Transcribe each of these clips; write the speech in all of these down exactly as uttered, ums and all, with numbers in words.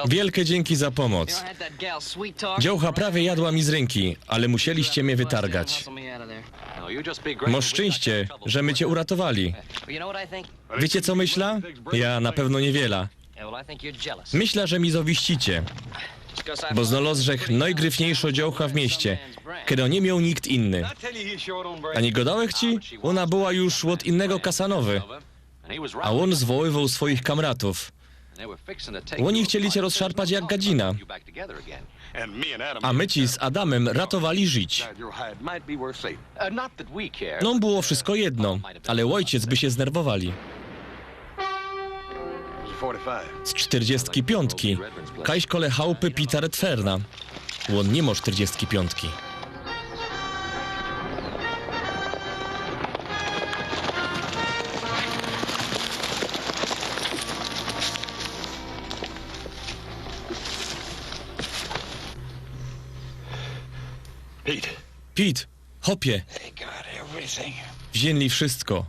Wielkie dzięki za pomoc. Dziołcha prawie jadła mi z ręki, ale musieliście mnie wytargać. Masz szczęście, że my cię uratowali. Wiecie, co myślę? Ja na pewno niewiela. Myślę, że mi zawiścicie, bo znalazłech najgryfniejszą dziołchę w mieście, kiedy nie miał nikt inny. A nie gadałech ci? Ona była już od innego Kasanowy, a on zwoływał swoich kamratów. Oni chcieli cię rozszarpać jak gadzina. A my ci z Adamem ratowali żyć. No, było wszystko jedno, ale ojciec by się znerwowali. Z czterdziestki piątki. Kajś kole chałupy Pita Redferna. On nie ma czterdziestki piątki. Pete. Pete, chopie. They got everything. Wzięli wszystko.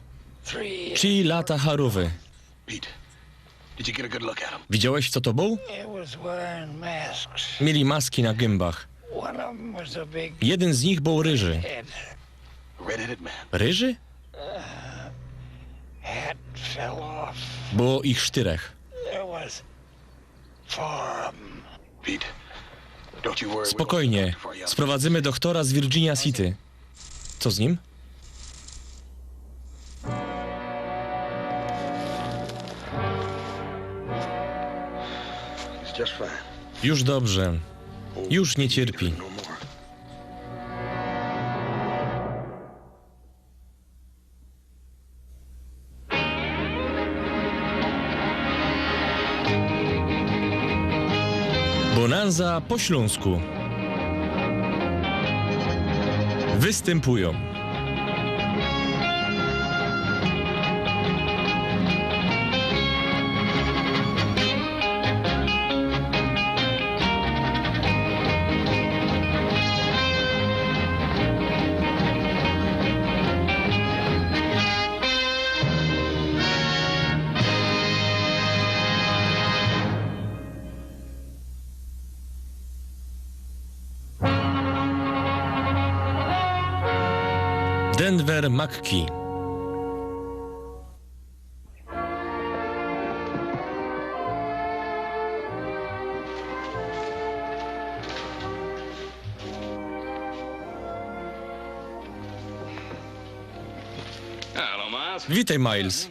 Three. Trzy lata charuwy. Pete, did you get a good look at him? Widziałeś, co to był? It was wearing masks. Mieli maski na gębach. One of them was a big Jeden z nich był ryży. Head. Redheaded man. Ryży? Hat fell off. Było ich sztyrech. There was four of them. Pete, don't you worry. Spokojnie. Sprowadzymy doktora z Virginia City. Co z nim? He's just fine. Już dobrze. Już nie cierpi. No more. Bonanza po śląsku. Występują Denver McKee. Hello, Miles. Witaj, Miles.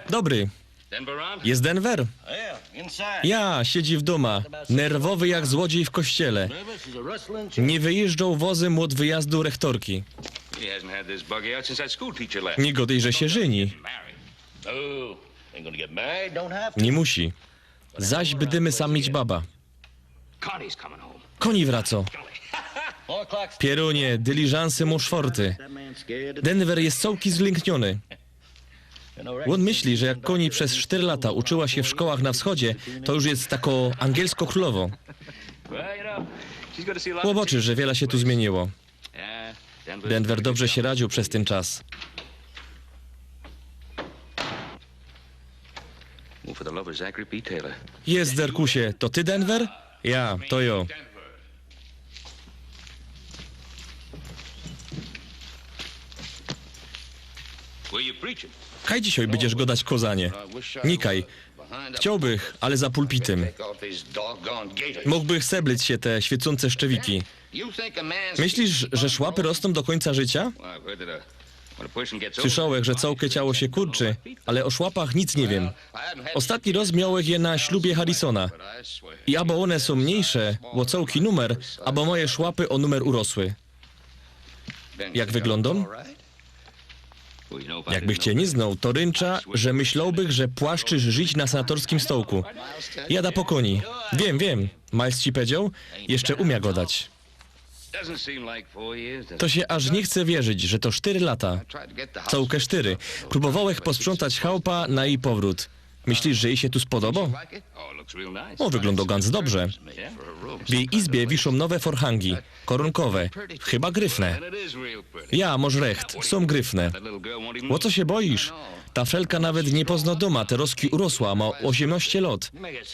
Dobry. Denver around? Jest Denver? Yeah, inside. Ja, siedzi w doma. Nerwowy jak złodziej w kościele. Nervous as a rustling child. Nie wyjeżdżał wozem od wyjazdu rechtorki. He hasn't had this buggy out since that school teacher left. Nie godaj, że się żeni. Married. No, ain't gonna get married, don't have to. Nie musi. Zaś bydymy sam mieć baba. Connie's coming home. Koni wraco. Four o'clock. Pierunie, dyliżansy mu szworty. That man's scared. Denver jest całki zlękniony. On myśli, że jak Koni przez sztyry lata uczyła się w szkołach na wschodzie, to już jest tako angielsko królowo. Well, you know, she's gonna see a lot of Chłopoczy, że wiele się tu zmieniło. Yeah, Denver dobrze się radził przez ten czas. Move for the lover, Zachary P. Taylor. Jest, Derkusie, to ty Denver? Ja, to jo. Where you preaching? Kaj dzisiej bydziesz godać kōzanie? Nikaj. Chciałbych, ale za pulpitym. Take off these doggone gaiters. Mógłbych sebleć sie te świecōnce szczewiki. You think a man's Myślisz, że szłapy rosnōm do kōńca życia? Well, I've heard that a, when a person gets old, Słyszałech, że całke ciało się kurczy, ale o szłapach nic nie wiem. Ostatni roz miałech je na ślubie Harrisona. I abo ône sōm mniejsze ô całki numer, abo moje szłapy ô numer urosły. Jak wyglōndōm? Jakbych cię nie znał, to rynczã, że myślałbych, że płaszczysz żyć na senatorskim stołku. Jada po koni. Wiem, wiem. Miles ci powiedział? Jeszcze umia godać. To się aż nie chce wierzyć, że to sztyry lata. Całke sztyry. Próbowałech posprzątać chałpa na jej powrót. Myślisz, że jej się tu spodobo? O, wyglōndŏ gans dobrze. W jej izbie wiszōm nowe forhangi, korōnkowe. Chyba gryfne. Ja, mosz recht, sōm gryfne. Ô co sie boisz? Ta felka nawet niy pozno dōma, terŏzki urosła, ma ôziymnŏście lŏt.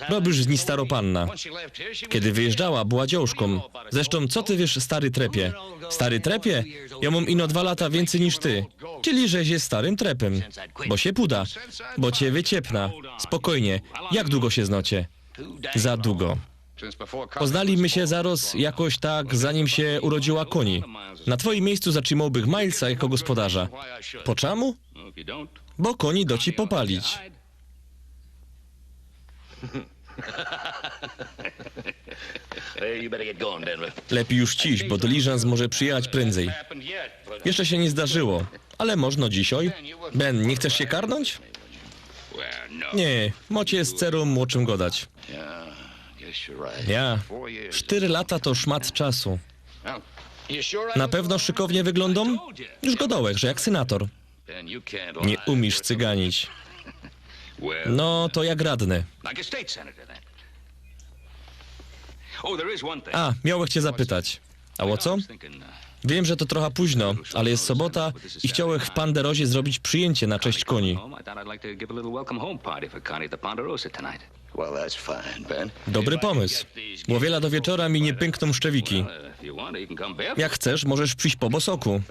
Robisz z nij staro panna. Kej wyjeżdżała, była dziołszkōm. Zresztōm, co ty wiysz, stary trepie? Stary trepie? Jŏ mōm ino dwa lata wiyncyj niż ty. Czyli żeś je starym trepym. Bo sie puda. Bo cie wyciepna. Spokojnie. Jak dugo sie znŏcie? Za dugo. Poznali my sie zarŏz jakoś tak, zanim sie urodziyła Kōni. Na twojim miyjscu zatrzimołbych Milesa jako gospodarza. Po czamu? Bo Kōni dŏ ci popalić. Lepij już ciś, bo dyliżans może przijechać prędzyj. Jeszcze sie niy zdarzyło, ale możno dzisiej. Ben, niy chcesz sie karnōńć? Niy, mŏcie z Cerōm młodszym gŏdać. Ja, sztyry lata to szmat czasu. Na pewno szykownie wyglōndōm? Już gŏdołech, że jak synator. Niy umiysz cyganić. No, to jak radny. A, miołech cie zapytać. A ô co? Wiym, że to trocha puźno, ale je sobota i chciołech w Ponderozie zrobić przijyńcie na cześć Kōni. Dobry pōmysł. Bo wiela do wieczora mi niy pynknōm szczewiki. Jak chcesz, możesz przijś po bosoku.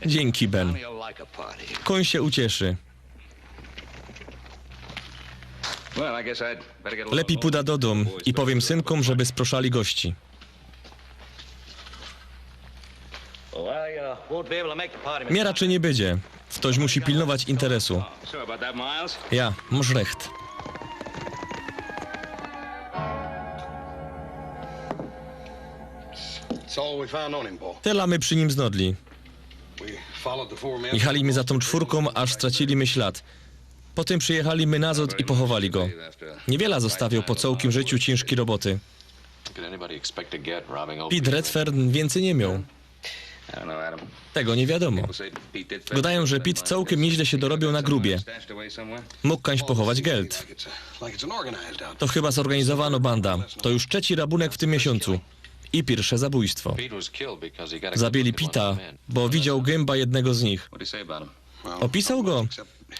Dziynki, Ben. Kōń sie ucieszy. Lepij puda do dōm i powiym synkōm, żeby sproszali gości. Mie raczyj niy bydzie. Ftoś musi pilnować interesu. Ja, mŏsz recht. Tela my przi nim znodli. Jechali my za tōm czwōrkōm, aż stracili my ślad. Potym przijechali my nazod i pochowali go. Niywiela zostawioł po cołkim życiu ciynżkij roboty. Pete Redfern wiyncyj niy mioł. Tego niy wiadōmo. Gŏdajōm, że Pete cołkym niyźle sie dorobioł na grubie. Mōg kaś pochować geld. To chyba zorganizowano banda. To już trzeci rabunek w tym miesiōncu. I piyrsze zabōjstwo. Zabili Pita, bo widzioł gymba jednego z nich. Ôpisoł go?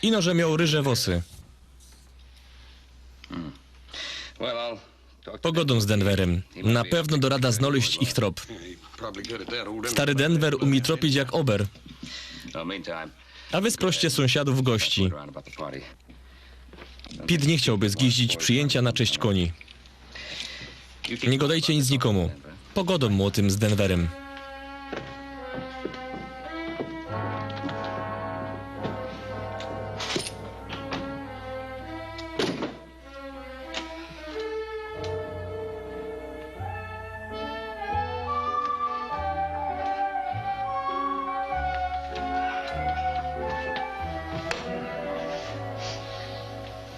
Ino, że mioł ryże włosy. Pogŏdōm z Denverym. Na pewno do rada znojś ich trop. Stary Denver umie tropić jak ober. A wy sproście sōnsiadōw gości. Pete niy chciołby zgiździć przijyńcia na cześć Kōni. Niy gŏdejcie nic nikōmu. Pogŏdōm ô tym z Denverym.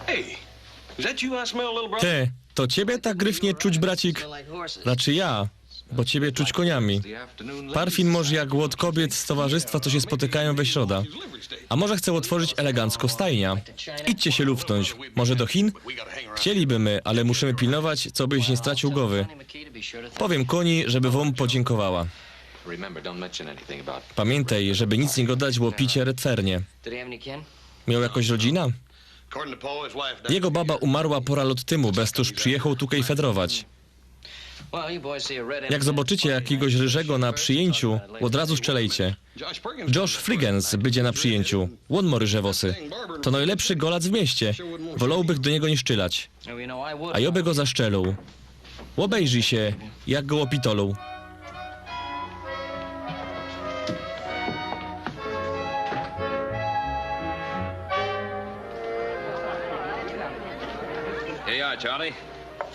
Hey, is that you I smell, little brother? Ty, to ciebie tak gryfnie czuć, bracik? Znaczy ja, bo ciebie czuć kōniami. Parfin mŏsz jak ôd kobiyt z towarzystwa, co sie spotykajōm we środa. A może chce ôtworzić elegancko stajnia? Idźcie sie luftnōńć. Może do Chin? Chcieliby my, ale musimy pilnować, cobyś niy straciōł gowy. Powiym Kōni, żeby wōm podziynkowa. Pamiyntej, żeby nic niy gŏdać ô Pecie Redfernie. Mioł jakoś rodzina? Jego baba umarła pora lŏt tymu, bez tōż przijechoł tukej fedrować. Jak zobaczycie jakigoś ryżego na przijyńciu, ôd razu strzelejcie. Josh Friggins bydzie na przijyńciu. Ôn mŏ ryże włosy. To nojlepszy golac w mieście. Wolołbych do niego niy szczelać. A jŏ by go zaszczelōł. Ôbejrzyj sie, jak go ôpitolōł. Here you are, Charlie.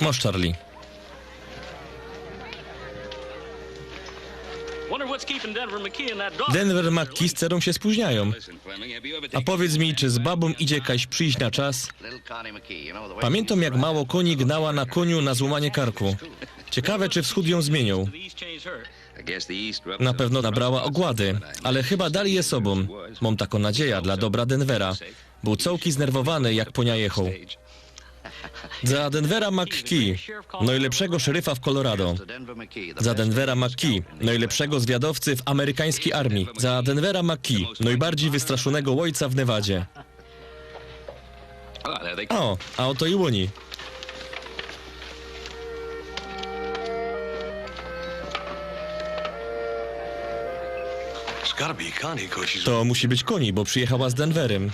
Mŏsz, Charlie. Wonder what's keeping Denver McKee and that dog. Denver McKee z Cerōm sie spōźniajōm. A powiydz mi, czy z babōm idzie kaś przijś na czas? Pamiyntōm, jak mało Kōni gnała na kōniu na złōmanie karku. Ciekawe, czy wschōd jōm zmiynioł. Na pewno nabrała ôgłady, ale chyba dalij je sobōm. Mōm takõ nadzieja dla dobra Denvera. Bōł cołki znerwowany, jak po niã jechoł. Za Denvera McKee, nojlepszego szeryfa w Colorado. Za Denvera McKee, nojlepszego zwiadowcy w amerykańskij armii. Za Denvera McKee, nojbardzij wystraszōnego ôjca w Nevadzie. O, a oto i oni. To musi być Connie, bo przyjechała z Denverym.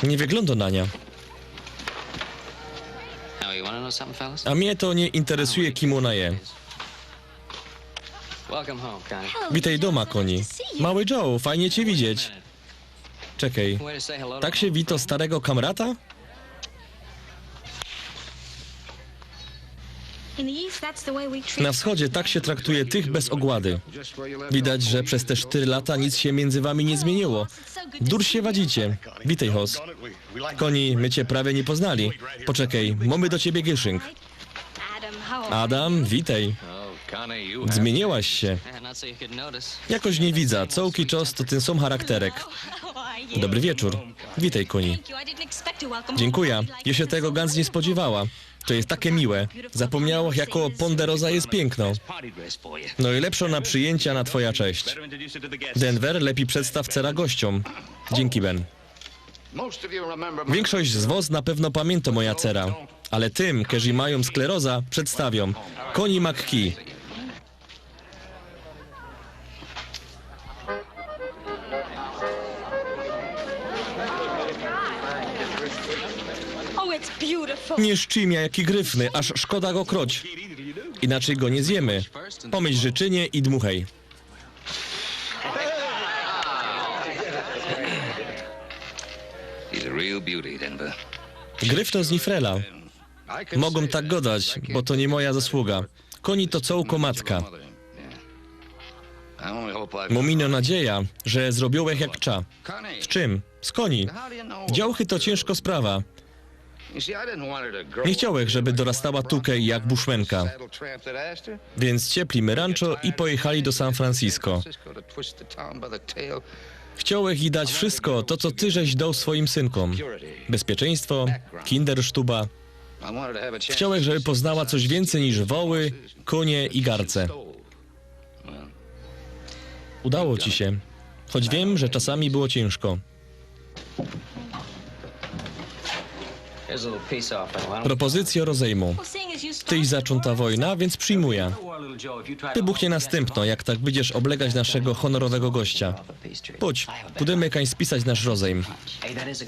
Nie wygląda na nią. A mnie to nie interesuje, kim ona je. Witaj doma, Connie. Mały Joe, fajnie cię widzieć. Czekaj, tak się wito starego kamrata? Na wschodzie tak się traktuje tych bez ogłady. Widać, że przez te sztyry lata nic się między wami nie zmieniło. Dur się wadzicie. Witaj, Hoss. Connie, my cię prawie nie poznali. Poczekaj, mamy do ciebie gyszynk. Adam, witaj. Zmieniłaś się. Jakoś nie widzã. Cołki czas to tyn sōm charakterek. Dobry wieczór. Witaj, Connie. Dziękuję. Jŏ sie tego gans nie spodziywała. To jest takie miłe. Zapōmniałech, jako ponderoza jest piykno. Nojlepszŏ na przyjyńcia na twoja cześć. Denver, lepiej przedstaw cera gościōm. Dzięki, Ben. Wiynkszość z wos na pewno pamiyntŏ moja cera, ale tym, kerzi majōm skleroza, przedstawiōm. Connie McKee. Nie szczimia, jaki gryfny, aż szkoda go kroć. Inaczyj go nie zjymy. Pōmyśl życzynie i dmuchej. Gryfno z ni frela. Mogōm tak godać, bo to nie moja zasługa. Connie to cołko matka. Mōm ino nadzieja, że zrobiōłech jak trza. Z czym? Z Connie. Działchy to ciynżko sprawa. Nie chciałech, żeby dorastała tukej jak buszmenka. Wiync cieplimy ranczo i pojechali do San Francisco. Chciałech ji dać wszystko to, co ty żeś doł swojim synkōm. Bezpieczeństwo, kindersztuba. Chciałech, żeby poznała coś wiyncyj niż woły, kōnie i garce. Udało ci się. Choć wiym, że czasami było ciynżko. Propozycjŏ rozejmu. Tyś zaczōn ta wojna, wiync przijmujã. Wybuchnie nastympnŏ, jak tak bydziesz ôblegać naszego honorowego gościa. Pōdź, pōdymy kań spisać nasz rozejm.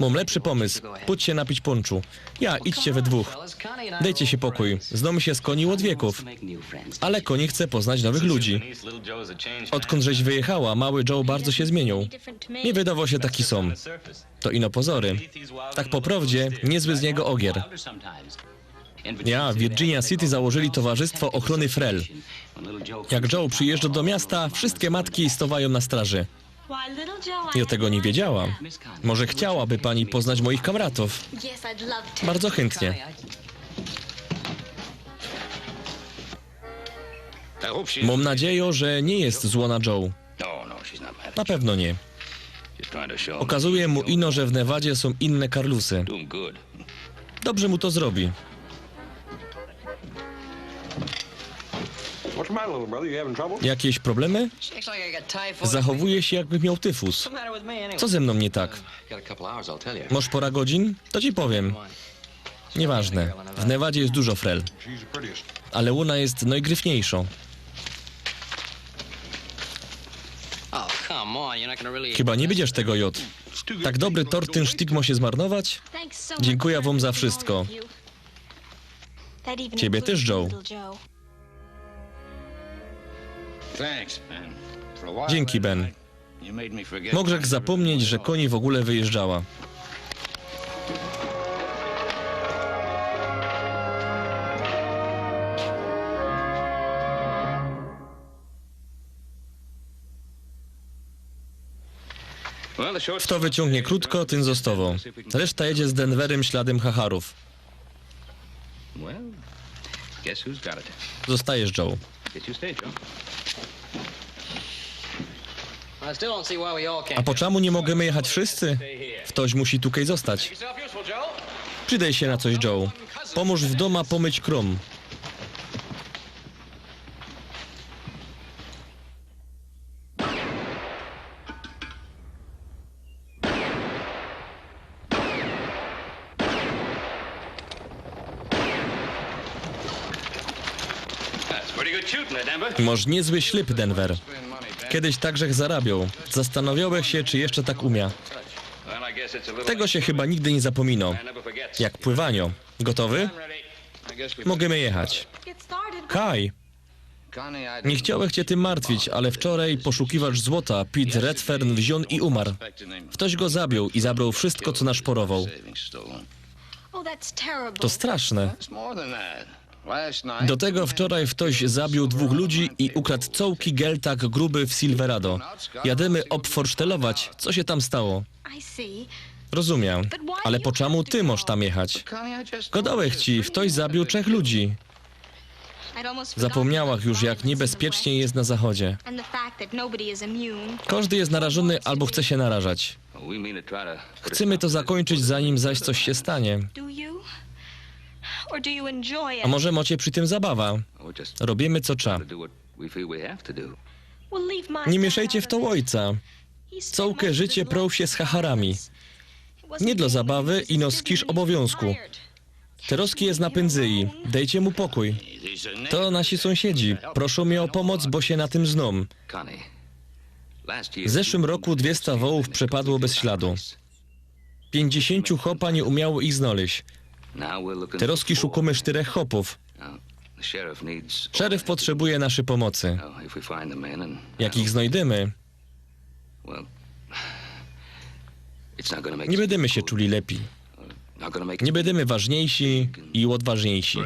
Mōm lepszy pōmysł. Pōdź sie napić pōnczu. Ja, idźcie we dwōch. Dejcie sie pokōj. Znōmy sie z Connie ôd wieków. Ale Connie chce poznać nowych ludzi. Ôdkōnd żeś wyjechała, mały Joe bardzo sie zmiyniōł. Nie wydowoł sie taki sōm. To ino pozory. Tak po prŏwdzie, niyzły z niego ôgier. Ja, w Virginia City założyli towarzystwo ôchrōny frel. Jak Joe przijyżdżŏ do miasta, wszyjske matki stŏwajōm na straży. Jŏ tego nie wiedziała. Może chciałaby pani poznać moich kamratōw? Bardzo chyntnie. Mōm nadziejŏ, że niy jest zło na Joe. Na pewno niy. Ôkazuje mu ino, że w Nevadzie sōm inne karlusy. Dobrze mu to zrobi. Jakieś problemy? Zachowuje się, jakby miał tyfus. Co ze mną nie tak? Masz pora godzin? To ci powiem. Nieważne. W Nevadzie jest dużo frel. Ale ôna jest nojgryfniejszŏ. Chyba niy bydziesz tego jŏd. Tak dobry tort, tyn sztigmo sie zmarnować? Dziynkuja wōm za wszystko. Ciebie tyż, Joe. Dziynki, Ben. Mogliś zapōmnieć, że Connie w ogōle wyjyżdżała. Fto wyciōngnie krōtko, tyn zostawŏ. Reszta jedzie z Denverym śladym chacharōw. Zostajesz, Joe. A po czamu niy mogymy jechać wszyscy? Ftoś musi tukej zostać. Przidej sie na coś, Joe. Pōmōż w dōma pōmyć krōm. Masz niezły ślub, Denver. Kiedyś tak żech zarabiōł. Zastanawiałem się, czy jeszcze tak umiã. Tego się chyba nigdy nie zapomino. Jak pływanie. Gotowy? Możemy jechać. Kaj, nie chciałem cię tym martwić, ale wczoraj poszukiwacz złota, Pete Redfern, wziął i umarł. Ktoś go zabił i zabrał wszystko, co naszporował. To straszne. Do tego wczoraj ktoś zabił dwóch ludzi i ukradł cołki gel tak gruby w Silverado. Jadymy obforsztelować, co się tam stało. Rozumiem, ale po czemu ty możesz tam jechać? Godałech ci, ktoś zabił trzech ludzi. Zapomniałach już, jak niebezpiecznie jest na zachodzie. Każdy jest narażony albo chce się narażać. Chcemy to zakończyć, zanim zaś coś się stanie. A może macie przy tym zabawę? Robimy, co trzeba. Nie mieszajcie w to ojca. Cołke życie prōł się z chacharami. Nie dla zabawy, ino z kisz obowiązku. Terozki jest na pynzyji. Dejcie mu pokōj. To nasi sąsiedzi. Proszōm mie o pomoc, bo się na tym znōm. W zeszłym roku dwieście wołōw przepadło bez śladu. Piyńćdziesiōnciu chopa nie umiało ich znaleźć. Terozki szukōmy sztyrech chopōw. Szeryf potrzebuje naszej pomocy. Jak ich znajdymy, nie bydymy się czuli lepij. Nie bydymy ważniejsi i odważniejsi.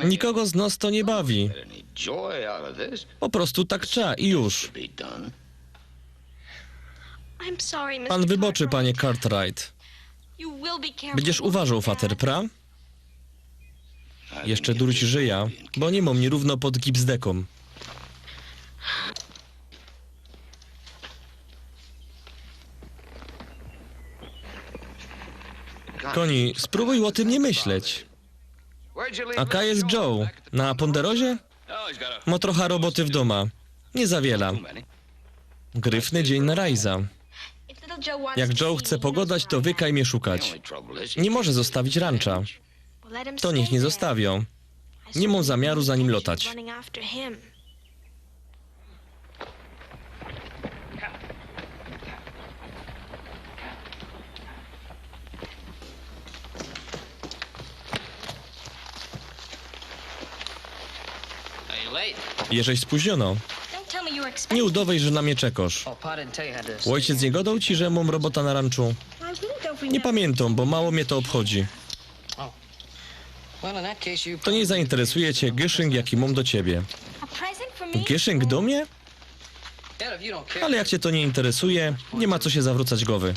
Nikogo z nas to nie bawi. Po prostu tak trzeba i już. Pan wybaczy, panie Cartwright. Będziesz uważał, fater, pra? Jeszcze durś żyja, bo nie mam nierówno pod gipsdekōm. Koni, spróbuj o tym nie myśleć. A kaj jest Joe? Na Ponderozie? Ma trochę roboty w doma. Nie za wiela. Gryfny dzień na rajza. Jak Joe chce pogodać, to wykaj mie szukać. Nie może zostawić rancha. To niech nie zostawiōm. Nie mam zamiaru za nim lotać. Jeżeś spóźniona. Nie udawaj, że na mie czekasz. Ojciec nie godał ci, że mam robota na ranchu? Nie pamiętam, bo mało mnie to obchodzi. To nie zainteresuje cię gyszynk, jaki mam do ciebie. Gyszynk do mnie? Ale jak cię to nie interesuje, nie ma co się zawracać głowy.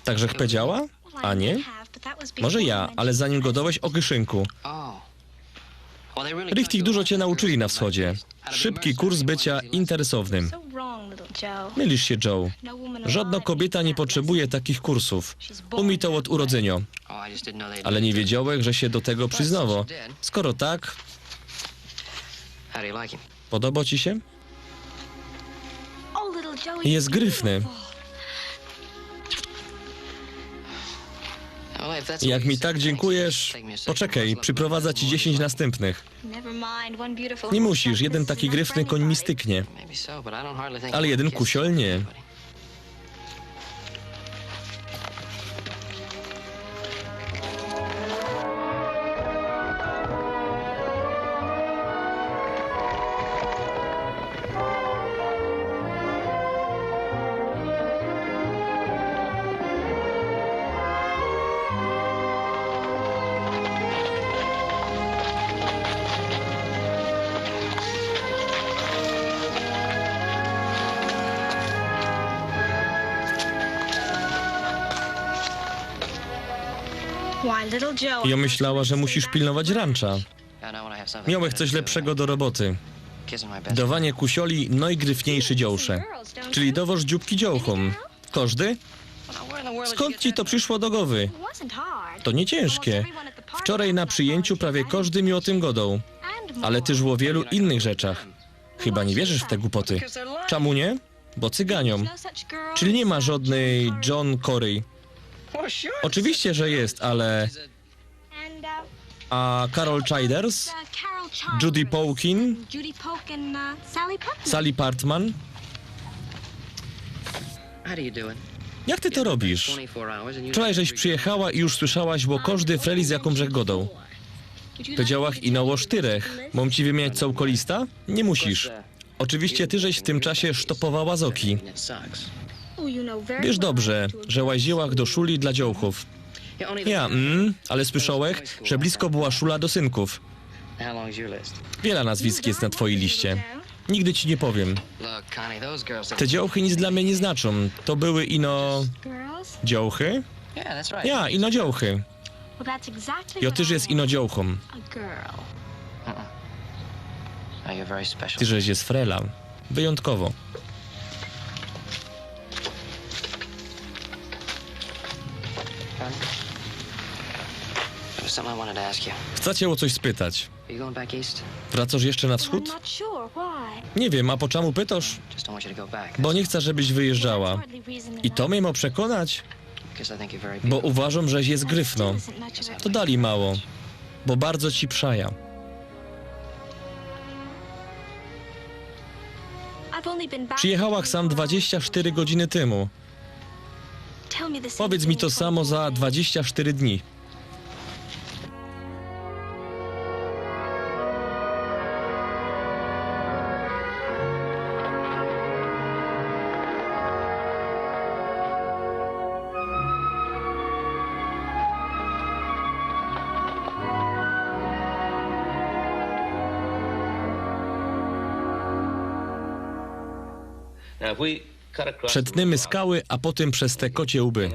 Tak żech powiedziała? A nie? Może ja, ale zanim godałeś o gyszynku. Richtig dużo cię nauczyli na wschodzie. Szybki kurs bycia interesownym. Mylisz się, Joe. Żadna kobieta nie potrzebuje takich kursów. Umie to od urodzenia. Ale nie wiedziałech, że się do tego przyznało. Skoro tak, podoba ci się? Jest gryfny. Jak mi tak dziękujesz, poczekaj, przyprowadzę ci dziesięć następnych. Nie musisz, jeden taki gryfny koń mi styknie. Ale jeden kusiol nie. Ja myślała, że musisz pilnować rancha. Miałech coś lepszego do roboty. Dawanie kusioli nojgryfniejszej dziołsze. Czyli dawasz dzióbki dziołchōm. Kożdy? Skąd ci to przyszło do głowy? To nie ciężkie. Wczoraj na przyjęciu prawie kożdy mi o tym godał. Ale tyż o wielu innych rzeczach. Chyba nie wierzysz w te głupoty. Czemu nie? Bo cyganiōm. Czyli nie ma żodnej John Corey. Oczywiście, że jest, ale A Carol Childers? Judy Polkin? Sally Partman? Jak ty to robisz? Wczoraj żeś przyjechała i już słyszałaś ô kożdy freli, z jaką żech godōł. Powiedziała ino ô sztyrech. Mōm ci wymieniać cołko lista? Nie musisz. Oczywiście ty żeś w tym czasie sztopowała zoki. Wiysz dobrze, że łaziłach do szuli dlŏ dziołchōw. Ja, mm, ale słyszołech, że blisko była szula do synkōw. Wiela nazwisk jest na twojij liście. Nigdy ci niy powiym. Te dziołchy nic dlŏ mie niy znaczōm. To były ino dziołchy? Ja, ino dziołchy. Jo tyż jest ino dziołchōm. Ty żeś jest frela. Wyjōntkowo. Chcę cię o coś spytać. Wracasz jeszcze na wschōd? Nie wiym, a po czymu pytosz? Bo niy chcã, żebyś wyjeżdżała. I to mie mŏ przekōnać? Bo uważōm, żeś jest gryfno. To dalij mało. Bo bardzo ci przajã. Przijechałach sam dwadzieścia sztyry godziny tymu. Powiydz mi to samo za dwadzieścia sztyry dni. Przetnymy skały, a potym bez te kocie łby.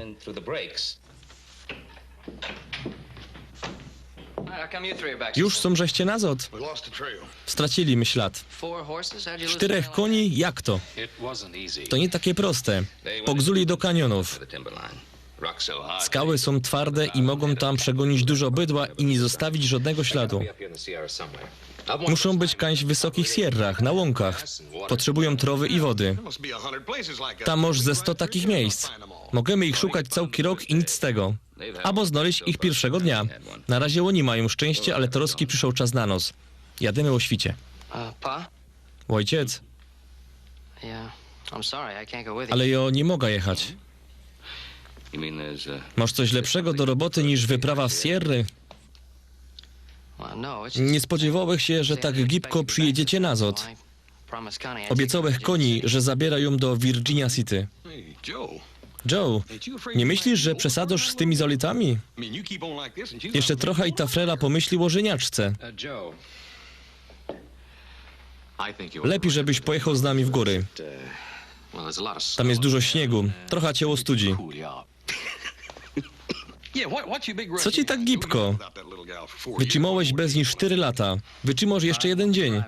Już sōm żeście nazŏd? Stracili my ślad. Sztyrech kōni? Jak to? To niy takie proste. Pogzuli do kaniōnōw. Skały sōm twarde i mogōm tam przegōnić dużo bydła i niy zostawić żodnego śladu. Muszōm być kaś w wysokich sierrach, na łōnkach. Potrzebujōm trowy i wody. Tam mosz ze sto takich miyjsc. Możymy ich szukać cołki rok i nic z tego. Abo znojś ich piyrszego dnia. Na razie ôni majōm szczynście, ale teroz prziszoł czas na nos. Jadymy ô świcie. Ôjciec, ale jo niy moga jechać. Mosz coś lepszego do roboty niż wyprawa w sierry? Niy spodziewołech sie, że tak gibko przijedziecie nazŏd. Ôbiecołech kōni, że zabiera jōm do Virginia City. Joe, niy myślisz, że przesadŏsz z tymi zolitami? Jeszcze trochã i ta frela pōmyśli ô żyniaczce. Lepij, żebyś pojechoł z nami w gōry. Tam jest dużo śniegu. Trochã cie ôstudzi. Co ci tak gibko? Wytrzimołeś bez nij sztyry lata. Wytrzimosz jeszcze jedyn dziyń.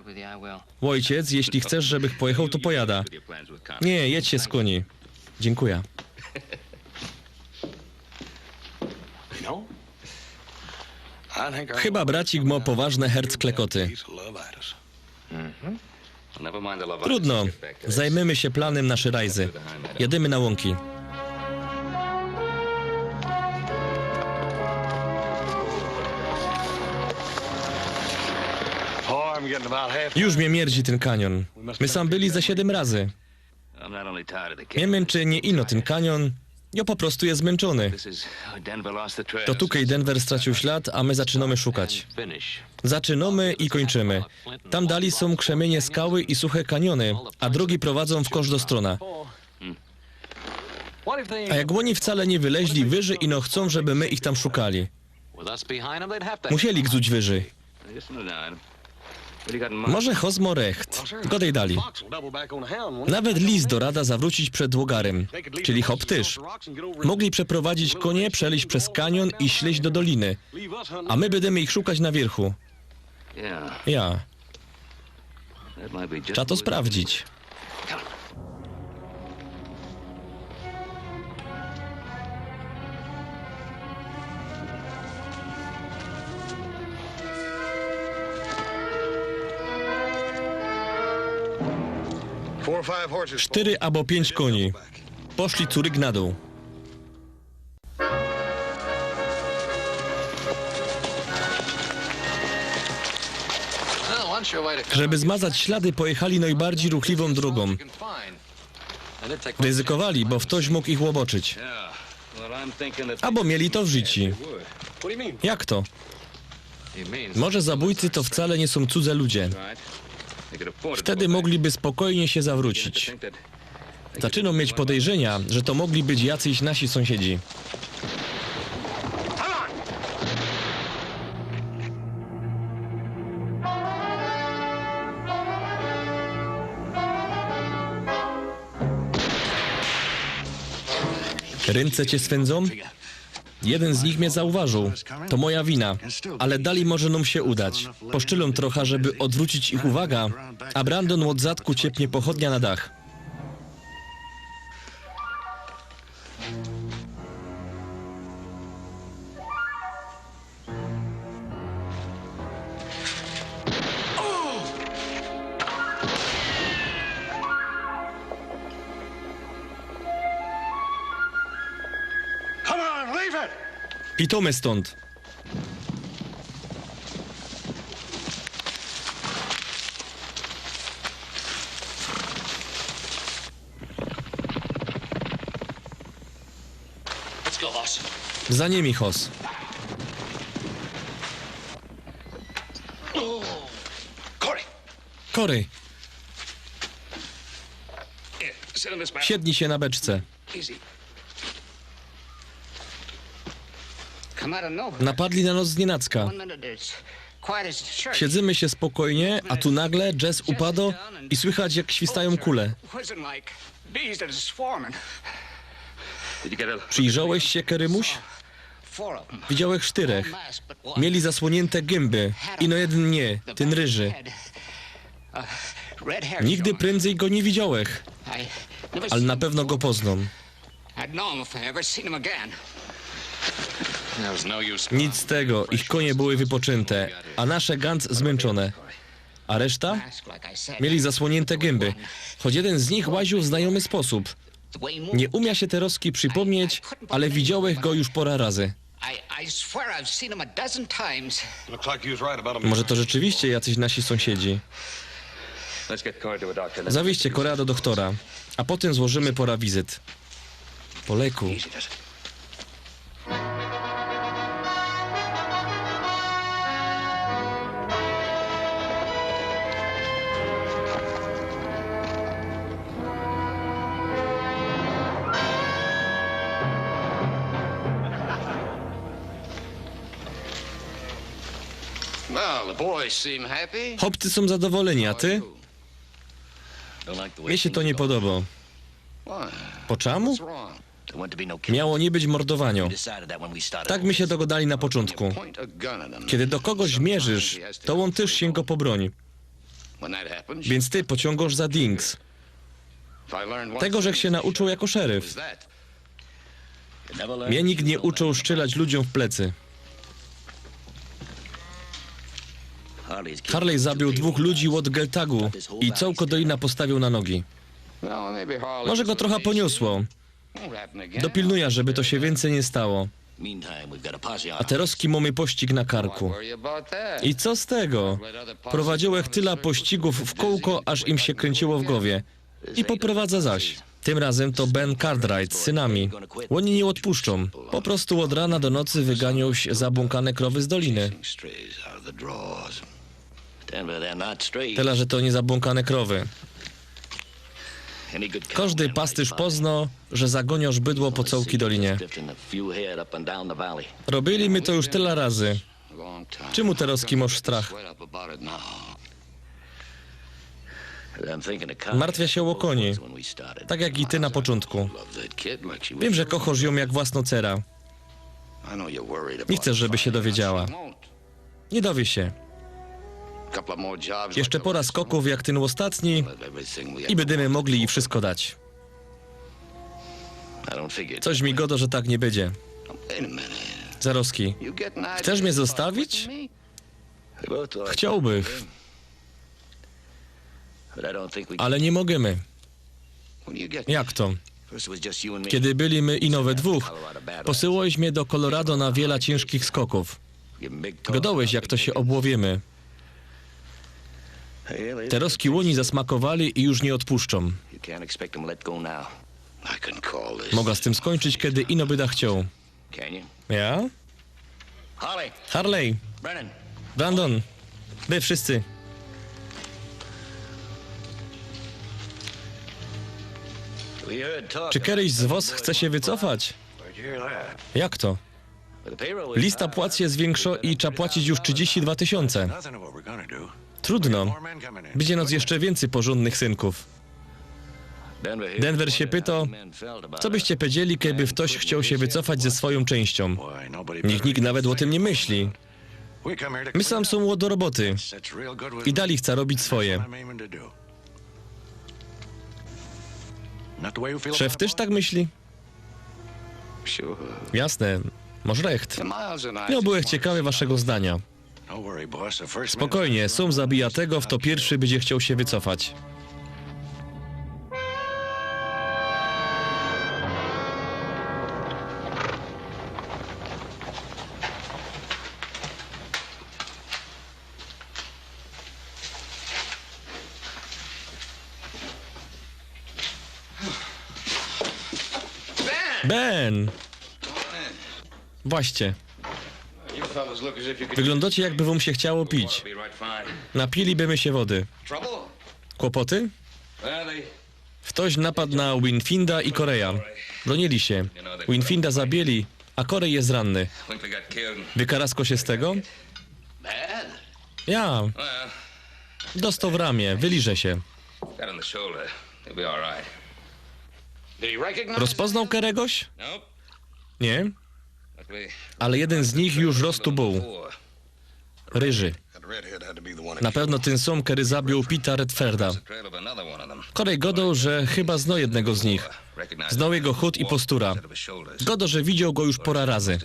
Ôjciec, jeśli chcesz, żebych pojechoł, to pojada. Niy, jedź sie skōni. Dziynkuja. Chyba bracik mŏ poważne hercklekoty. Trudno. Zajmymy sie planym naszyj rajzy. Jadymy na łōnki. Już mie mierdzi tyn kaniōn. My sam byli ze siedym razy. Mie mynczy niy ino tyn kaniōn, jo po prostu je zmynczōny. To tukej Denver stracił ślad, a my zaczynōmy szukać. Zaczynōmy i kōńczymy. Tam dali sōm krzemienie skały i suche kaniōny, a drogi prowadzōm w kożdą strōnã. A jak ôni wcale niy wyleźli wyżyj, ino chcōm, żeby my ich tam szukali. Musieli gdzieś wyżyj. Może Hozmo recht. Godej dali. Nawet lis do rada zawrōcić przed ôgarym. Czyli hop tyż. Mogli przeprowadzić kōnie, przelyźć bez kaniōn i ślyźć do doliny. A my bydymy ich szukać na wiyrchu. Ja. Trzeba to sprawdzić. Sztyry abo piyńć kōni. Poszli curyk na dōł. Żeby zmazać ślady, pojechali najbardziej ruchliwą drogą. Ryzykowali, bo ftoś mōg ich ôboczyć. Abo mieli to w życi. Jak to? Może zabójcy to wcale niy sōm cudze ludzie. Wtedy mogliby spokojnie sie zawrōcić. Zaczynōm mieć podejrzenia, że to mogli być jacyś nasi sōmsiedzi. Rynce cie swyndzōm? Jedyn z nich mie zauważōł. To moja wina. Ale dalij może nōm sie udać. Poszczylōm trocha, żeby ôdwrōcić ich uwaga, a Brandon ôd zadku ciepnie pochodnia na dach. Pitōmy stōnd. Za nimi, Hoss. Corey, siednij sie na beczce. Napadli na nos znienacka. Siedzymy sie spokojnie, a tu nagle jazz upado i słychać, jak świstajōm kule. Przijrzałeś sie, Kerymuś? Widziałech sztyrech. Mieli zasłōniynte gymby. Ino jedyn niy, tyn ryży. Nigdy prędzej go niy widziałech. Ale na pewno go poznōm. Nic z tego, ich konie były wypoczynte, a nasze gans zmynczōne. A reszta? Mieli zasłōniynte gymby. Choć jedyn z nich łaziōł w znajōmy sposōb. Niy umiã sie terŏzki przipōmnieć, ale widziałech go już pora razy. Może to rzeczywiście jacyś nasi sąsiedzi. Zawieźcie Corey'a do dochtora, a potym złożymy pora wizyt. Po leku. Well, the boys seem happy. Chopcy sōm zadowoleni, a ty? Mie sie to niy podobŏ. Why? Po czamu? What's wrong? Miało niy być mordowaniŏ. Tak my sie dogodali na poczōntku. Kiedy do kogoś mierzysz, to ôn tyż siyngo po broń. Wiync ty pociōngŏsz za dings. Tego żech sie nauczōł jako szeryf. Mie nigt niy uczōł szczylać ludziōm w plecy. Harley zabiył dwōch ludzi ôd Geltagu i cołko dolina postawiył na nogi. Może go trocha poniosło. Dopilnujã, żeby to sie wiyncyj niy stało. A terŏzki mōmy pościg na karku. I co z tego? Prowadziłech tyla pościgōw w kōłko, aż im sie kryńciło w gowie. I poprowadzã zaś. Tym razym to Ben Cartwright z synami. Ôni niy ôdpuszczōm. Po prostu ôd rana do nocy wyganiōm zabłōnkane krowy z doliny. Tyle, że to niy zabłōnkane krowy. Kożdy pastyrz poznŏ, że zagōniŏsz bydło po cołkij dolinie. Robiyli my to już tela razy. Czymu terŏzki mŏsz strach? Martwiã sie ô koni, tak jak i ty na poczōntku. Wiym, że kochŏsz jōm jak własnõ cera. Niy chcesz, żeby sie dowiedziała. Niy dowiy sie. Jeszcze pora skokōw jak tyn ôstatni i bydymy mogli jij wszysko dać. Coś mi godŏ, że tak niy bydzie. Zarŏzki. Chcesz mie zostawić? Chciołbych. Ale niy możymy. Jak to? Kiedy byli my ino we dwōch, posyłŏłeś mie do Colorado na wiela ciynżkich skokōw. Godołeś, jak to sie ôbłowimy. Te rozki łōni zasmakowali i już niy ôdpuszczōm. Moga z tym skończyć, kej ino byda chcioł. Ja? Harley, Brandon, wy wszyscy. Czy keryś z wos chce sie wycofać? Jak to? Lista płac sie zwiynkszo i trza płacić już trzidziści dwa tysiōnce. Trudno. Bydzie nos jeszcze wiyncyj porzōndnych synkōw. Denver sie pyto, co byście powiedzieli, kejby ftoś chcioł sie wycofać ze swojōm czynściōm. Nikt, nikt nawet ô tym niy myśli. My sam sōm do roboty. I dalij chca robić swoje. Szef tyż tak myśli? Jasne, mosz recht. Niy byłech ciekawy waszego zdania. Spokojnie, sōm zabija tego, fto piyrszy bydzie chcioł sie wycofać. Ben! Właśnie. Wyglōndocie, jakby wōm sie chciało pić. Napiliby my sie wody. Kłopoty? Ftoś napadł na Winfinda i Coreya. Bronili sie. Winfinda zabili, a Corey je ranny. Wykaraskał sie z tego? Ja. Dostoł w ramię, wyliże sie. Rozpoznał keregoś? Niy. Ale jedyn z nich już roz tu bōł. Ryży. Na pewno tyn sōm, kery zabił Pita Redforda. Corey godoł, że chyba zno jednego z nich. Znoł jego chōd i postura. Godoł, że widzioł go już pora razy.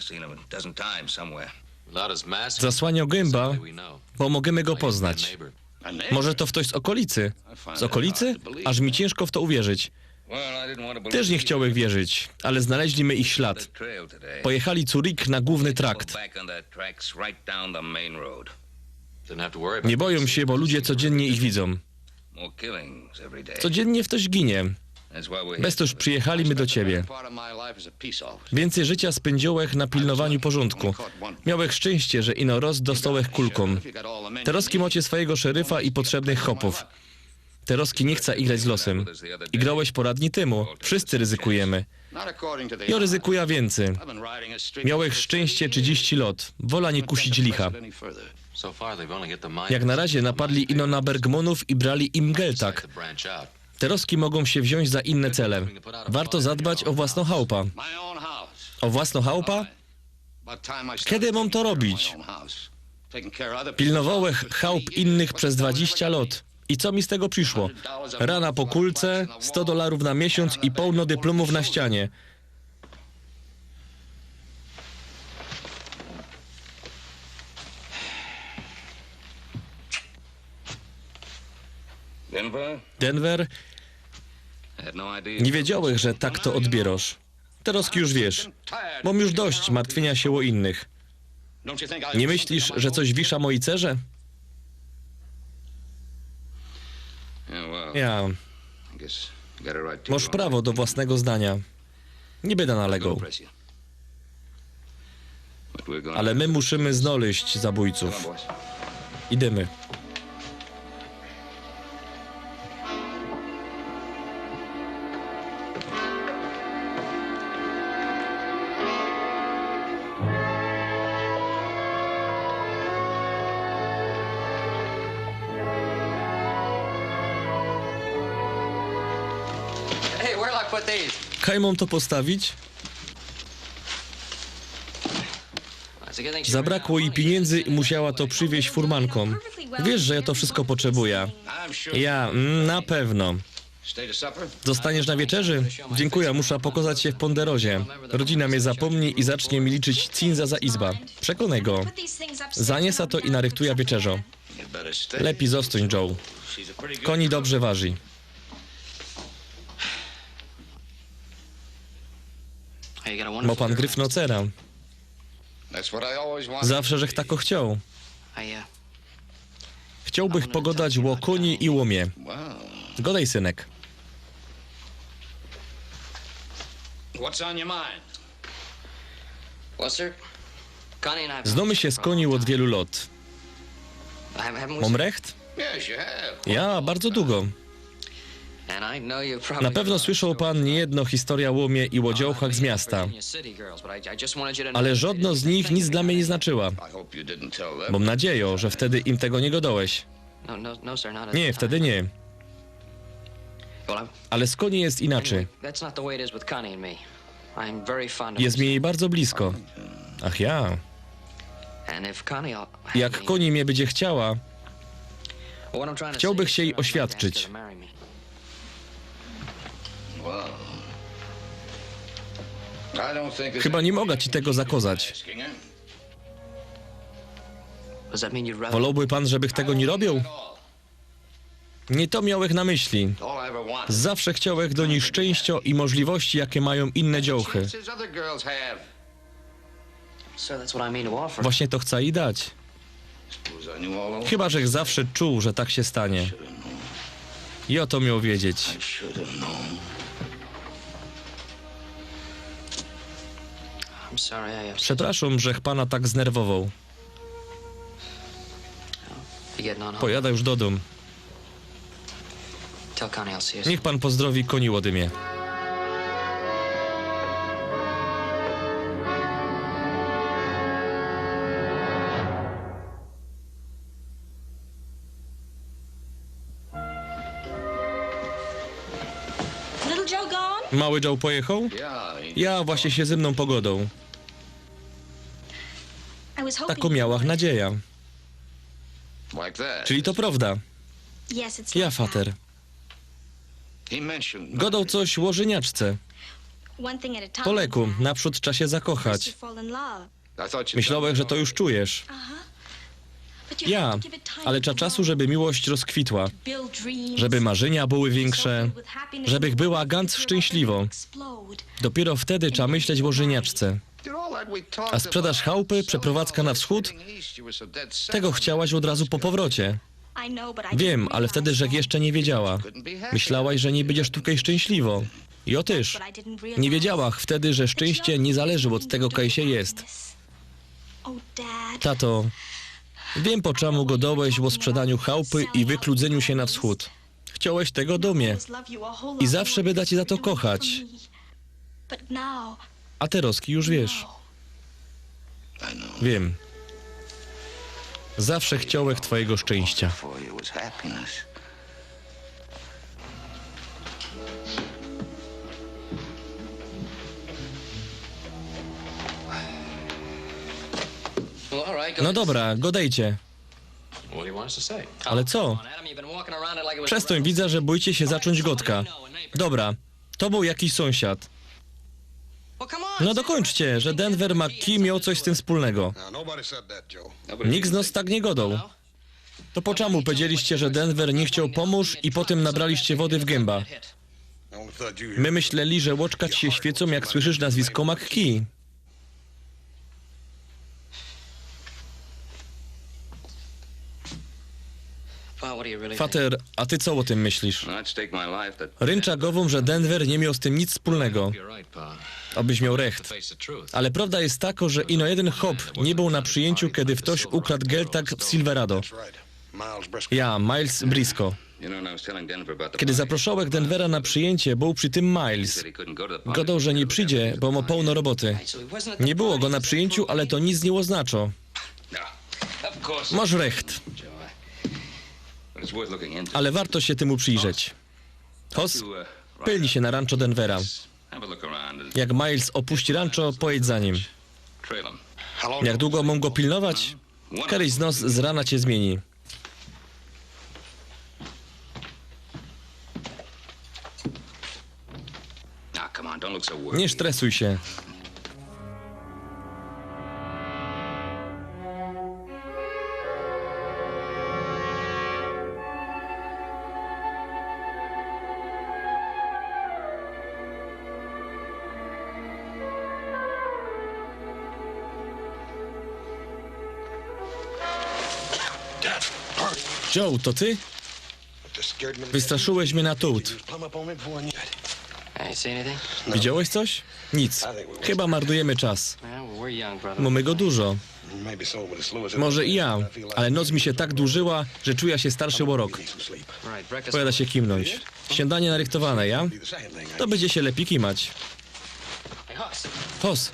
Zasłaniał gymba, bo możymy go poznać. Może to ftoś z ôkolicy? Z ôkolicy? Aż mi ciynżko w to uwierzyć. Tyż niy chciołech wierzyć, ale znaleźli my ich ślad. Pojechali cu rik na głōwny trakt. Niy bojōm sie, bo ludzie codziynnie ich widzōm. Codziynnie ftoś ginie. Bez to już przijechali my do ciebie. Wiyncyj życia spyndziołech na pilnowaniu porzōndku. Miałech szczynście, że ino roz dostołech kulkōm. Terozki mocie swojigo szeryfa i potrzebnych chopōw. Terozki niy chca igrać z losym. Igrołeś pora dni tymu. Wszyscy ryzykujymy. Jo ryzykuja wiyncyj. Miałech szczynście trzidziści lot. Wola niy kusić licha. Jak na razie napadli ino na Bergmanōw i brali im Geltak. Terozki mogōm sie wziōńć za inne cele. Warto zadbać ô własnõ chałpa. Ô własnõ chałpa? Kej mōm to robić? Pilnowołech chałp innych bez dwadziścia lot. I co mi z tego prziszło? Rana po kulce, sto dolarōw na miesiōnc i połno dyplōmōw na ścianie. Denver? Niy wiedziołech, że tak to ôdbiyrŏsz. Terozki już wiysz. Mōm już dość martwiyniŏ sie ô innych. Niy myślisz, że coś wisza mojij cerze? Ja. Mosz prawo do własnego zdaniŏ. Niy byda nalegoł. Ale my musimy znojś zabōjcōw. Idymy. Kaj mōm to postawić? Zabrakło jij piniyndzy i musiała to przywiyź furmankōm. Wiysz, że jo to wszysko potrzebujã. Ja, mm, na pewno. Zostaniesz na wieczerzy? Dziynkuja, musza pokozać sie w Ponderozie. Rodzina mie zapōmni i zacznie mi liczyć cynza za izba. Przekonej go. Zaniesã to i narychtuja wieczerzŏ. Lepij zostań, Joe. Koni dobrze warzi. Mŏ pan gryfnocera. Zawsze żech tako chcioł. Chciałbych pogodać ô kōni i łōmie. Godej, synek. What's on your mind? Well, sir, Connie and I have Znōmy sie z Kōni ôd wielu lot. Have, haven't we Mōm recht? Yes, you have. Ja, bardzo dugo. And I know you probably Na pewno słyszał pan niejedno historyjŏ ô łōmie i ô dziołchach z miasta, Virginia City girls, but I, I just wanted you to know ale żŏdnŏ z nich nic dlŏ mie niy znaczyła. I hope you didn't tell them. Mōm nadzieja, że wtedy im tego niy godŏłeś. No, no, no, sir, not at Niy, the wtedy time. niy. Well, I'm, Ale z Kōni je inaczyj. That's not the way it is with Connie and me. I'm very fond of Je mi jej bardzo blisko. Ach ja. And if Connie... Jak Kōni mie bydzie chciała, What I'm trying to chciałbych say sie is jej that I'd like to ask ôświadczyć. Her to marry me. Well, I don't think there's Chyba any niy mogã ci tego zakŏzać. asking her. Does that mean you'd rather... Wolŏłby pan, żebych tego niy robiōł? Niy to miałech na myśli. All I ever wanted. Zawsze chciałech do nij szczynściŏ i możliwości, jake majōm inne dziołchy. Chances other girls have. Sir, that's what I mean to offer. Właśnie to chcã jij dać. Suppose I knew all along. Chyba żech zawsze czuł, że tak sie stanie. Should have known. I ô to mioł wiedzieć. I should have known. I'm sorry, I... Przeprŏszōm, żech pana tak znerwowoł. You getting on? Pojadã już do dōm. Tell Connie I'll see you. Niych pan pozdrowi Kōni ôdy mie. Little Joe gone? Mały Joe pojechoł? Yeah, he- Ja, właśnie sie ze mnōm pogodoł. I was hoping Takõ miałach nadzieja. Like that. Czyli to prŏwda. Yes, it's Ja, like that. fater. He mentioned Godoł coś ô żyniaczce. One thing at a time. Po leku, Dad. naprzōd trza sie First zakochać. you fall in love. I thought you Myślałech, że to już czujesz. But you Ja, have to give it time ale to trza czasu, żeby miłość rozkwitła. build dreams. Żeby marzenia były wiynkrze. Żebych była ganc szczynśliwŏ. Dopiyro wtedy trza myśleć ô żyniaczce. A sprzedaż chałpy, przeprowadzka na wschōd? Tego chciałaś ôd razu po powrocie. Wiym, ale wtedy żech jeszcze niy wiedziała. Myślałaś, że niy bydziesz tukej szczynśliwŏ. I ô tyż. Niy wiedziałach wtedy, że szczynście niy zależy ôd tego, kaj sie jest. Tato, wiym, po czymu godołeś ô sprzedaniu chałpy i wykludzyniu sie na wschōd. Chciołeś tego do mie. I zawsze byda cie za to kochać. A terŏzki już wiysz. Wiym. Zawsze chciołech twojigo szczynścia. For you was happiness. Well, all right, go No ahead. Dobra, godejcie. What do you want us to say? Ale co? Adam, you've been walking around it like it was Przestōń, widzã, że bojcie sie zaczōńć godka. Dobra, to bōł jakiś sōmsiad. Well, come on, No dokōńczcie, że Denver ma kij mioł coś z tym wspōlnego. Now, nobody said that, Joe. Nikt z nos tak niy godoł. To po czymu powiedzieliście, że Denver niy chcioł pōmōż i potym nabraliście wody w gymba? Only thought you My myśleli, że ôczka ci sie świycōm, jak słyszysz nazwisko McKee. Pa, what do you really think? Fater, a ty co ô tym myślisz? I'd stake my life that Rynczã gowōm, że Denver niy mioł z tym nic wspōlnego. You're right, Pa. Ôbyś mioł recht. Face the truth. Ale prŏwda je takŏ, że ino jedyn chop niy bōł na przijyńciu, kedy ftoś ukradł Geltak w Silverado. That's right. Miles Briscoe. Ja, Miles Briscoe. You know, I was telling Denver about the Kedy party. Zaproszołech Denvera na przijyńcie, bōł przi tym Miles. Said he couldn't go to the party. Godoł, że niy przijdzie, bo mŏ połno roboty. Niy było go na przijyńciu, ale to nic niy ôznaczo. No. Of course. Mŏsz recht, But it's worth looking into. ale warto sie tymu przijrzeć. Hoss, You, uh, pylni sie na rancho Denvera. Have a look around and Jak Miles ôpuści rancho, pojedź za nim. Trail him. Jak dugo mōm go pilnować? Kedyś z nos z rana cie zmiyni. Now, come on, don't look so worried. Niy stresuj sie. Joe, to ty? Wystraszyłeś mnie na tut. Widziałeś coś? Nic. Chyba marnujemy czas. Mamy go dużo. Może i ja, ale noc mi się tak dłużyła, że czuję się starszy o rok. Pojada się kimnąć. Śniadanie narychtowane, ja? To będzie się lepiej kimać. Hoss.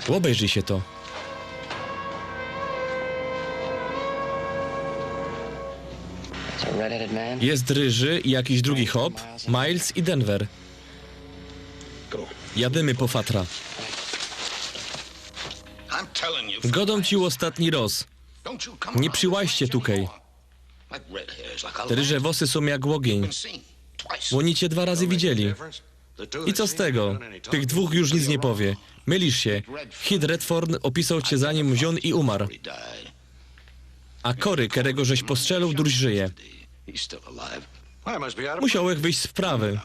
Obejrzyj się to. Jest ryży i jakiś drugi chłop, Miles i Denver. Jadymy po fatra. Godōm ci ôstatni roz. Nie przyłaźcie tukej. Te ryże włosy sōm jak ôgiyń. Ôni cię dwa razy widzieli. I co z tego? Tych dwōch już nic nie powie. Mylisz się. Hit Redford ôpisoł cię, zanim wziōn i umarł. A Cory, kerego żeś postrzelił, durś żyje. Musiałech wyjść z wprawy.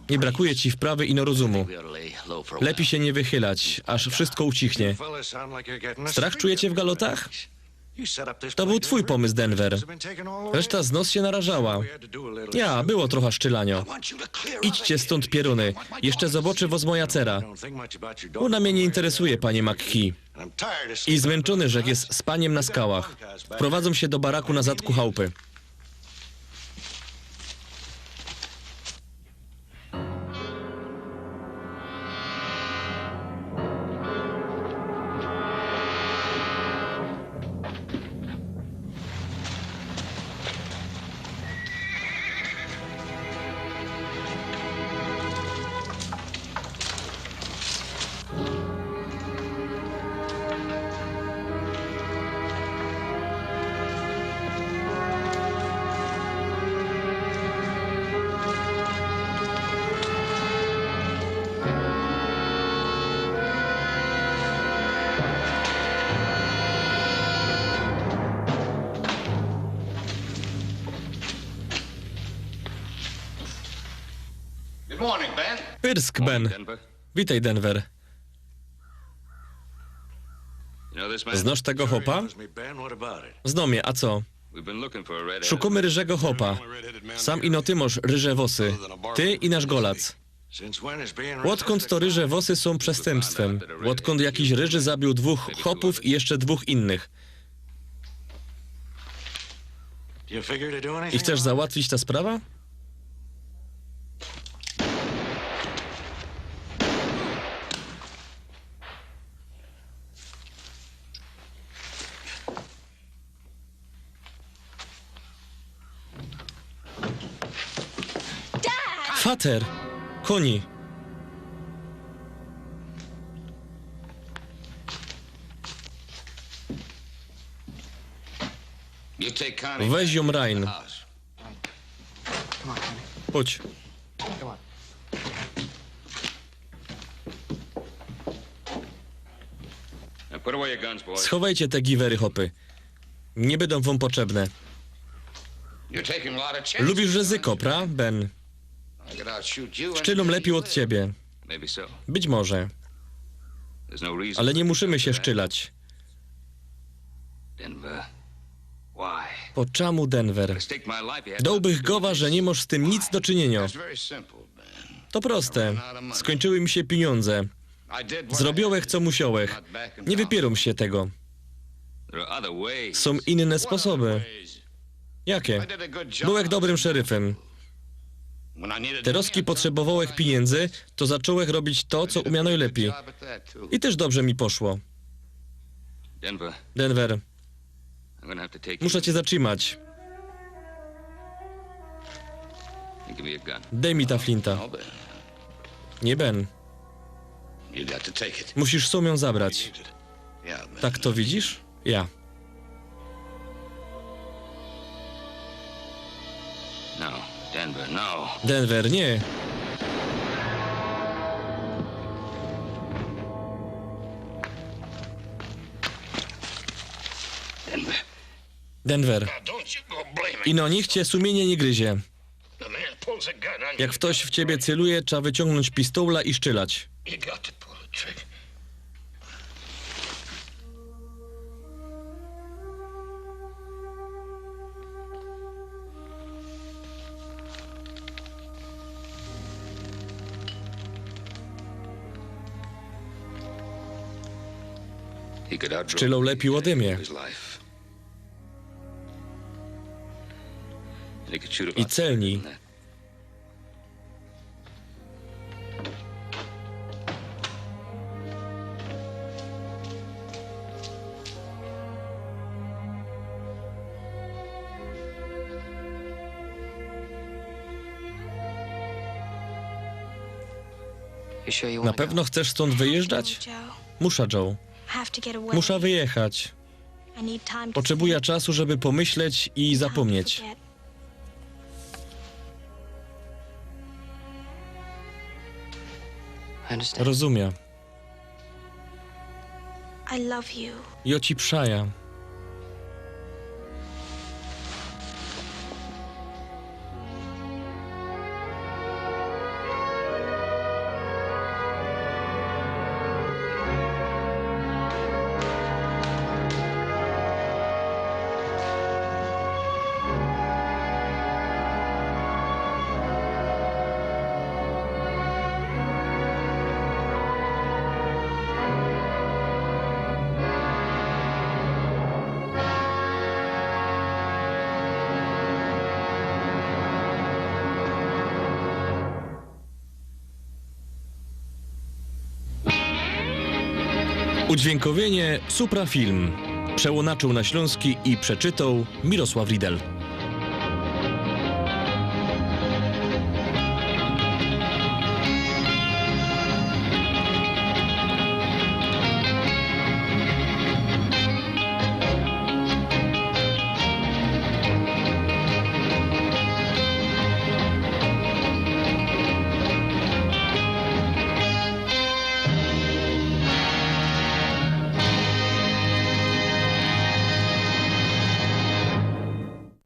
Nie brakuje ci wprawy ino rozumu. Lepiej się nie wychylać, aż wszystko ucichnie. Strach czujecie w galotach? To był twój pomysł, Denver. Reszta z nos się narażała. Ja, było trochę szczelanio. Idźcie stąd, pieruny. Jeszcze zobaczę was moja cera. Ona mnie nie interesuje, panie McKee. I zmęczony rzek jest spaniem na skałach. Wprowadzam się do baraku na zadku chałupy. Good morning, Ben. Pyrsk, Ben. Denver. Witaj, Denver. You know this man? Znasz tego chłopa? Znōm je, a co? We've been looking for a redhead. Szukōmy ryżego chłopa. Sam ino ty masz ryże włosy. Ty i nasz golac. Ôdkąd to ryże włosy sōm przestępstwem? Ôdkąd jakiś ryży zabił dwōch chłopōw i jeszcze dwōch innych? I chcesz załatwić ta sprawa? Fater! Kōni! Weź jōm, Ryan. Chodź. Schowejcie te giwery, chłopy. Nie bydōm wōm potrzebne. Lubisz ryzyko, pra, Ben? Szczelōm lepij ôd ciebie. Być może. Ale nie musimy się szczelać. Po czamu, Denver? Dołbych gowa, że ni mosz z tym nic do czyniyniŏ. To proste. Skończyły mi się piniōndze. Zrobiōłech, co musiōłech. Nie wypiyrōm się tego. Sōm inne sposoby. Jakie? Bōłech dobrym szeryfym. Terŏzki potrzebowołech piniyndy, to zaczōłech robić to, co umiã nojlepij. I tyż dobrze mi poszło. Denver, muszã cię zatrzimać. Dej mi ta flinta. Nie, Ben. Musisz sōm jã zabrać. Tak to widzisz? Ja. Denver, nie. Denver. Ino niych cię sumienie nie gryzie. Jak ftoś w ciebie celuje, trzeba wyciōngnōńć pistola i szczelać. Strzelał lepiej ode mnie. I celniej. Na pewno chcesz stąd wyjeżdżać? Muszę, Joe. Muszę wyjechać. Potrzebuję czasu, żeby pomyśleć i zapomnieć. Rozumiem. I love you. Jo ci przajã. Udźwiękowienie Suprafilm. Przełonaczył na ślōnski i przeczytoł Mirosław Riedel.